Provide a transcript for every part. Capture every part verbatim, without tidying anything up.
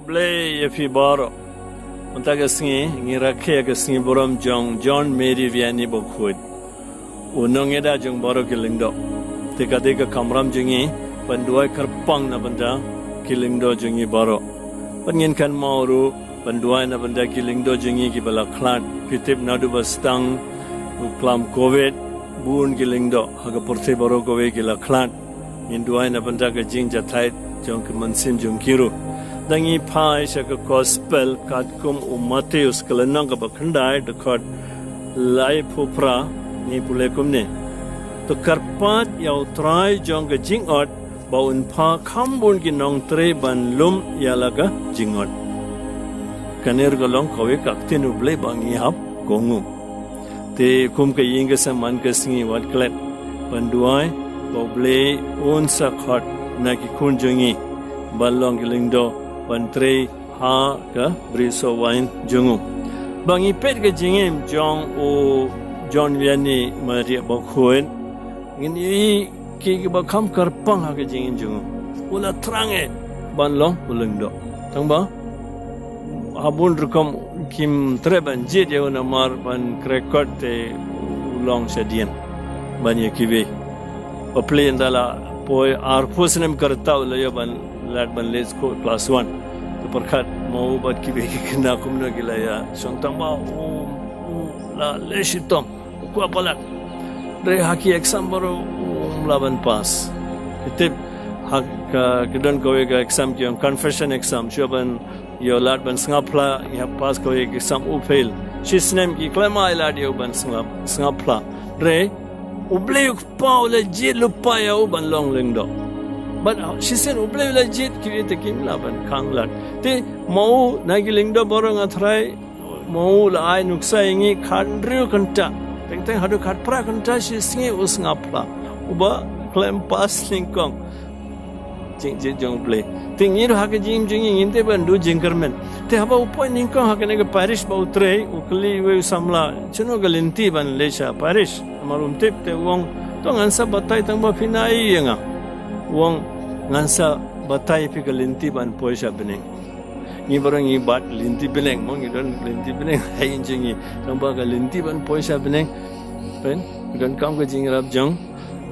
Blei ïa phi baroh. Mynta ka sngi ngi rakhe ïa ka sngi burom jong John Mary Vianney Bakhuid, u nongïada jong baroh ki lyngdoh. Te ka dei ka kamram jong ngi ban duwai kyrpang na bynta ki lyngdoh jong ngi baroh. Bad ngin kynmaw ruh ban duwai na bynta ki lyngdoh jong ngi kiba la khlad. Phi tip, naduh ba sdang u klam Covid, bun ki lyngdoh ha ka pyrthei baroh kawei ki la khlad. Ngin duwai na bynta ka jingjahthait jong ka mynsiem jong ki ruh. Da ngi phai sha ka Gospel katkum u Mathaios, ka lynnong kaba khyndai, dkhot laiphew phra, ngi pule kumne: To kyrpad ïa U Trai jong ka jingot, ba un phah kham bun ki nongtrei ban lum ïa la ka jingot. Kane ruh ka long kawei ka ktien U Blei ba ngi hap kohnguh. Te kum ka ïing ka sem man ka sngi, wat klet ban duwai ba U Blei un sa khot na ki khun jong ngi ban long ki lyngdoh ban trei ha ka brisoh waiñ jong u. Ba ngi peit ka jingim jong u John Vianney Maria Bakhuid, ngin ïohi ki, kiba kham kyrpang ha ka jingim jong u. U la thrang eh ban long u lyngdoh. Tang ba ha bun rukom kim treh ban jied ïa u namar ban krekot te u long shadien ban ïa kiwei. Bapli ynda la poi arphew snem ka rta u la ïoh ban lad ban leit skul klas one. Te pyrkhat ma u bad kiwei ki khynnah kumno ki la ïa shong, tang ba u, u la leh shitom, u kwah palat. Hynrei ha ki exam baroh um lah ban pass. Phi tip, ha ka, ka don kawei ka exam ki ong confession exam, shuwa ban ïoh lad ban sngap phla, ngi hap pass kawei ka exam, u fail. Shisnem ki khlem ai lad ïa u ban sngap, sngap phla. Hynrei U Blei U Kpa u la jied lypa ïa u ban long lyngdoh. Bad shisien U Blei u la jied, kiwei te kim lah ban khang lad. Te ma u na ki lyngdoh baroh, nga tharai ma u la ai nuksa ïa ngi khathynriew kynta. Teng teng haduh khatphra kynta shi sngi u sngap phla, uba khlem pass nyngkong. Jingjied jong U Blei. Te ngi ruh ha ka jingim jong ngi ngin tip ban duh jingkyrmen. Te haba u poi nyngkong ha kane ka parish ba u trei, u kylli iwei u samla, shano ka lynti ban leit sha parish? Namar um tip. Te u ong, to ngan sa batai, tang ba phin ai ïa nga. U ong, ngan sa batai ïa phi ka lynti ban poi sha bneng. Ngi baroh ngi bat lynti bneng, mo, ngi don lynti bneng ha ïing jong ngi. Tang ba ka lynti ban poi sha bneng, pyn, ngi donkam ka jingïarap jong,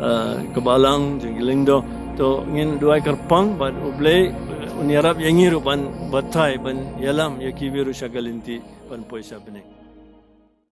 ah, ka balang, jong ki lyngdoh. To ngin duwai kyrpang bad U Blei, eh, un ïarap ïa ngi ruh ban batai, ban ïalam ïa kiwei ruh sha ka lynti ban poi sha bneng.